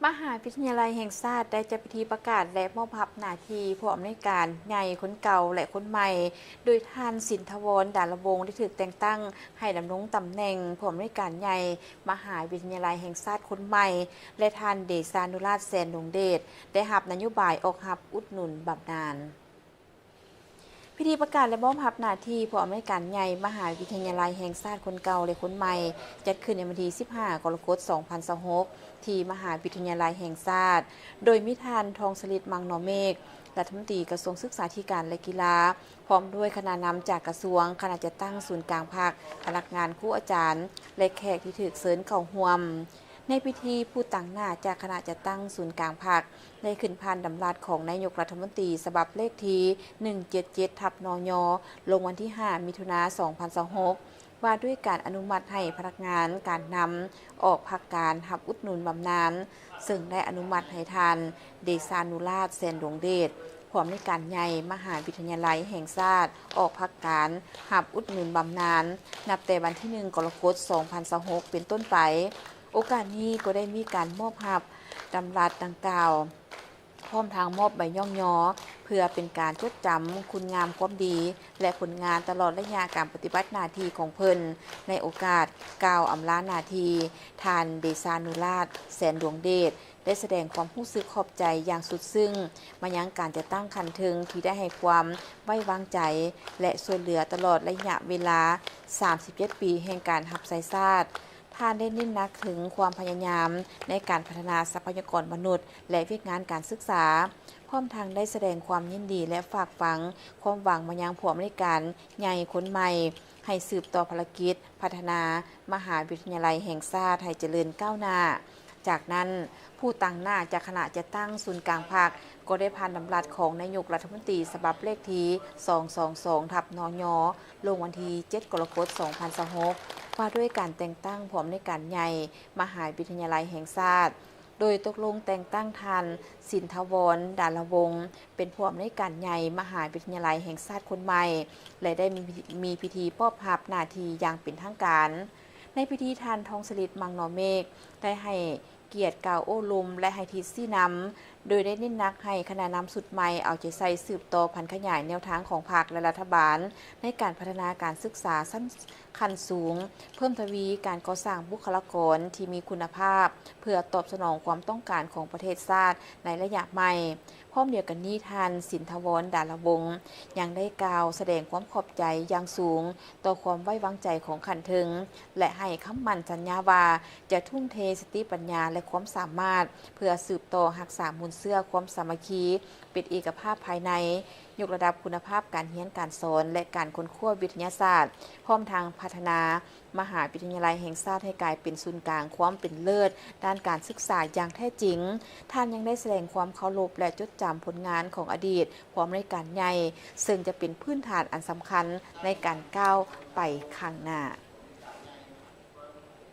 ມະຫາວິທະຍາໄລແຫ່ງຊາດໄດ້ຈັດພິທີປະກາດ ແລະ ມອບຮັບໜ້າທີ່ຜູ້ອຳນວຍການໃຫຍ່ຄົນເກົ່າ ແລະ ຄົນໃໝ່ ໂດຍທ່ານ ສິນທະວອນ ດາລະວົງ ໄດ້ຖືກແຕ່ງຕັ້ງໃຫ້ດຳລົງຕຳແໜ່ງຜູ້ອຳນວຍການໃຫຍ່ມະຫາວິທະຍາໄລແຫ່ງຊາດຄົນໃໝ່ ແລະ ທ່ານ ເດຊານຸລາດ ແສນດວງເດດ ໄດ້ຮັບນະໂຍບາຍອອກຮັບອຸດໜູນບຳນານ. ພິທີປະກາດ ແລະ ມອບຮັບໜ້າທີ່ຜູ້ອຳນວຍການໃຫຍ່ມະຫາວິທະຍາໄລແຫ່ງຊາດຄົນເກົ່າ ແລະ ຄົນໃໝ່ ຈັດຂຶ້ນໃນວັນທີສິບຫ້າ ກໍລະກົດ ສອງພັນຊາວຫົກ ທີ່ມະຫາວິທະຍາໄລແຫ່ງຊາດ ໂດຍມີທ່ານ ທອງສະລິດ ມັງນໍເມກ ລັດຖະມົນຕີກະຊວງສຶກສາທິການ ແລະ ກິລາ ພ້ອມດ້ວຍຄະນະນຳຈາກກະຊວງ, ຄະນະຈັດຕັ້ງສູນກາງພັກ, ພະນັກງານ, ຄູອາຈານ ແລະ ແຂກທີ່ຖືກເຊີນເຂົ້າຮ່ວມ. ໃນພິທີ, ຜູ້ຕາງໜ້າຈາກຄະນະຈັດຕັ້ງສູນກາງພັກ ໄດ້ຂຶ້ນຜ່ານດຳລັດຂອງນາຍົກລັດຖະມົນຕີ ສະບັບເລກທີໜຶ່ງເຈັດເຈັດ ທັບ ນຍ ລົງວັນທີຫ້າ ມິຖຸນາ ສອງພັນຊາວຫົກ ວ່າດ້ວຍການອະນຸມັດໃຫ້ພະນັກງານການນຳອອກພັກການຮັບອຸດໜູນບຳນານ, ເຊິ່ງໄດ້ອະນຸມັດໃຫ້ທ່ານ ເດຊານຸລາດ ແສນດວງເດດ ຜູ້ອຳນວຍການໃຫຍ່ມະຫາວິທະຍາໄລແຫ່ງຊາດ ອອກພັກການຮັບອຸດໜູນບຳນານ ນັບແຕ່ວັນທີໜຶ່ງ ກໍລະກົດ ສອງພັນຊາວຫົກ ເປັນຕົ້ນໄປ. ໂອກາດນີ້ກໍໄດ້ມີການມອບຮັບດຳລັດດັ່ງກ່າວ ພ້ອມທັງມອບໃບຍ້ອງຍໍ ເພື່ອເປັນການຈົດຈຳຄຸນງາມຄວາມດີ ແລະ ຜົນງານຕະຫຼອດໄລຍະການປະຕິບັດໜ້າທີ່ຂອງເພິ່ນ. ໃນໂອກາດກ່າວອຳລາໜ້າທີ່, ທ່ານ ເດຊານຸລາດ ແສນດວງເດດ ໄດ້ສະແດງຄວາມຮູ້ສຶກຂອບໃຈຢ່າງສຸດຊຶ້ງມາຍັງການຈັດຕັ້ງຂັ້ນເທິງທີ່ໄດ້ໃຫ້ຄວາມໄວ້ວາງໃຈ ແລະ ຊ່ວຍເຫຼືອຕະຫຼອດໄລຍະເວລາສາມສິບເຈັດປີແຫ່ງການຮັບໃຊ້ຊາດ. ທ່ານໄດ້ເນັ້ນໜັກເຖິງຄວາມພະຍາຍາມໃນການພັດທະນາຊັບພະຍາກອນມະນຸດ ແລະ ວຽກງານການສຶກສາ, ພ້ອມທັງໄດ້ສະແດງຄວາມຍິນດີ ແລະ ຝາກຝັງຄວາມຫວັງມາຍັງຜູ້ອຳນວຍການໃຫຍ່ຄົນໃໝ່ ໃຫ້ສືບຕໍ່ພາລະກິດພັດທະນາມະຫາວິທະຍາໄລແຫ່ງຊາດໃຫ້ຈະເລີນກ້າວໜ້າ. ຈາກນັ້ນ, ຜູ້ຕາງໜ້າຈາກຄະນະຈັດຕັ້ງສູນກາງພັກ ກໍໄດ້ຜ່ານດຳລັດຂອງນາຍົກລັດຖະມົນຕີ ສະບັບເລກທີສອງສອງສອງ ທັບ ນຍ ລົງວັນທີເຈັດ ກໍລະກົດ ສອງພັນຊາວຫົກ ວ່າດ້ວຍການແຕ່ງຕັ້ງຜູ້ອຳນວຍການໃຫຍ່ມະຫາວິທະຍາໄລແຫ່ງຊາດ, ໂດຍຕົກລົງແຕ່ງຕັ້ງທ່ານ ສິນທະວອນ ດາລະວົງ ເປັນຜູ້ອຳນວຍການໃຫຍ່ມະຫາວິທະຍາໄລແຫ່ງຊາດຄົນໃໝ່ ແລະ ໄດ້ມີ ມີພິທີມອບຮັບໜ້າທີ່ຢ່າງເປັນທາງການ. ໃນພິທີ, ທ່ານ ທອງສະລິດ ມັງນໍເມກ ໄດ້ໃຫ້ກຽດກ່າວໂອ້ລົມ ແລະ ໃຫ້ທິດຊີ້ນຳ, ໂດຍໄດ້ເນັ້ນໜັກໃຫ້ຄະນະນຳຊຸດໃໝ່ເອົາໃຈໃສ່ສືບຕໍ່ຜັນຂະຫຍາຍແນວທາງຂອງພັກ ແລະ ລັດຖະບານ ໃນການພັດທະນາການສຶກສາຊັ້ນ ຂັ້ນສູງ, ເພີ່ມທະວີການກໍ່ສ້າງບຸກຄະລາກອນທີ່ມີຄຸນນະພາບ ເພື່ອຕອບສະໜອງຄວາມຕ້ອງການຂອງປະເທດຊາດໃນໄລຍະໃໝ່. ພ້ອມດຽວກັນນີ້, ທ່ານ ສິນທະວອນ ດາລະວົງ ຍັງໄດ້ກ່າວສະແດງຄວາມຂອບໃຈຢ່າງສູງຕໍ່ຄວາມໄວ້ວາງໃຈຂອງຂັ້ນເທິງ ແລະ ໃຫ້ຄຳໝັ້ນສັນຍາວ່າຈະທຸ່ມເທສະຕິປັນຍາ ແລະ ຄວາມສາມາດ ເພື່ອສືບຕໍ່ຮັກສາມູນເຊື້ອຄວາມສາມັກຄີ ເປັນເອກະພາບພາຍໃນ, ຍົກລະດັບຄຸນນະພາບການຮຽນການສອນ ແລະ ການຄົ້ນຄວ້າວິທະຍາສາດ, ພ້ອມທັງພັດທະນາມະຫາວິທະຍາໄລແຫ່ງຊາດໃຫ້ກາຍເປັນສູນກາງຄວາມເປັນເລີດດ້ານການສຶກສາຢ່າງແທ້ຈິງ. ທ່ານຍັງໄດ້ສະແດງຄວາມເຄົາລົບ ແລະ ຈົດຈຳຜົນງານຂອງອະດີດຜູ້ອຳນວຍການໃຫຍ່, ເຊິ່ງຈະເປັນພື້ນຖານອັນສຳຄັນໃນການກ້າວໄປຂ້າງໜ້າ.